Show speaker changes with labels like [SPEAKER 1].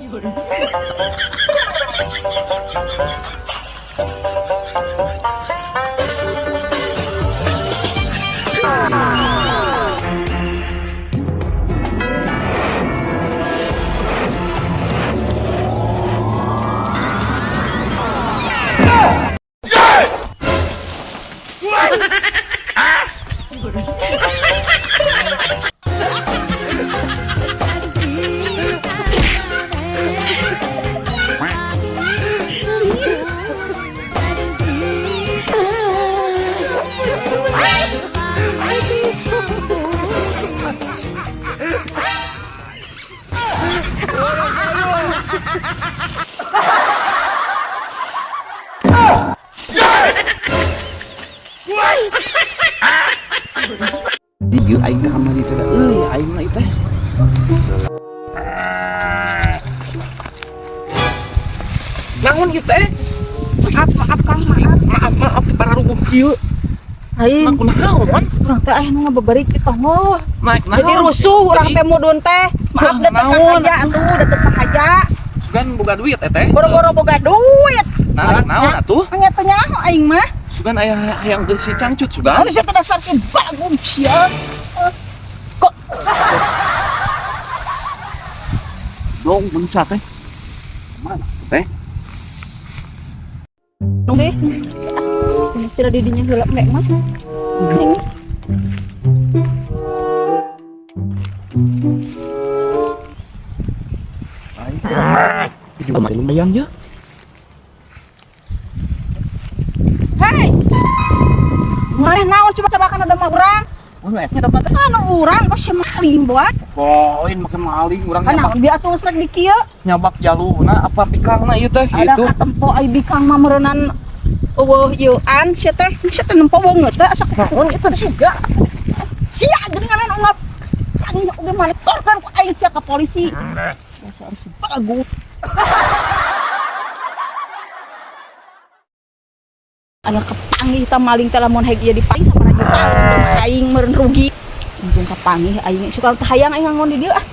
[SPEAKER 1] Dieu aing teh kamari teh euy, aing mah ieu teh. Naon ieu teh?
[SPEAKER 2] Maaf, maaf Kang, maaf.
[SPEAKER 1] Maaf, maaf pararuguh kieu.
[SPEAKER 2] Aing,
[SPEAKER 1] Nah, kunaon?
[SPEAKER 2] Urang teh aya nu ngabeberik di tonggoh.
[SPEAKER 1] Naik naon?
[SPEAKER 2] Jadi rusuh urang teh mudun teh. Maaf da teu
[SPEAKER 1] Naon?
[SPEAKER 2] kahaja atuh, da teu kahaja.
[SPEAKER 1] Sugan boga duit teh.
[SPEAKER 2] Boro-boro boga duit.
[SPEAKER 1] Nah, naon atuh?
[SPEAKER 2] Nya teu nyaho aing mah.
[SPEAKER 1] Sugan aya hayang geus si cangcut sugan.
[SPEAKER 2] Anu sia teh dasar si bagum sia. Kok
[SPEAKER 1] Dong benca teh. Mana teh?
[SPEAKER 2] deh. Ini sila didinya heula mek mah. Ini.
[SPEAKER 1] Juga mati lumayan ya.
[SPEAKER 2] Hei. Maneh naon coba-coba kan ada mah urang.
[SPEAKER 1] Oh, eta dapat teh.
[SPEAKER 2] Anu urang kok sia maling buat.
[SPEAKER 1] Poin make maling urang
[SPEAKER 2] Kan
[SPEAKER 1] nyabak
[SPEAKER 2] naon bieu atuh geus rek di kieu.
[SPEAKER 1] Nyabak jaluna apa pikangna ieu teh
[SPEAKER 2] Ada
[SPEAKER 1] gitu.
[SPEAKER 2] Katempo ai bikang mah meureunan eueuh ieu an sia teh, sia teh nempo beungeut teh asa kunaon eta siga. Sia geuningan ungap. Anjing oge mah laporkeun ku aing sia ka polisi. Dasar si bagus. Anu kepanggih ta maling teh lamun heg ieu dipaling sabaraha juta aing meureun rugi. Untung kapanggih aing suka teh hayang aing ngangon di dieu ah.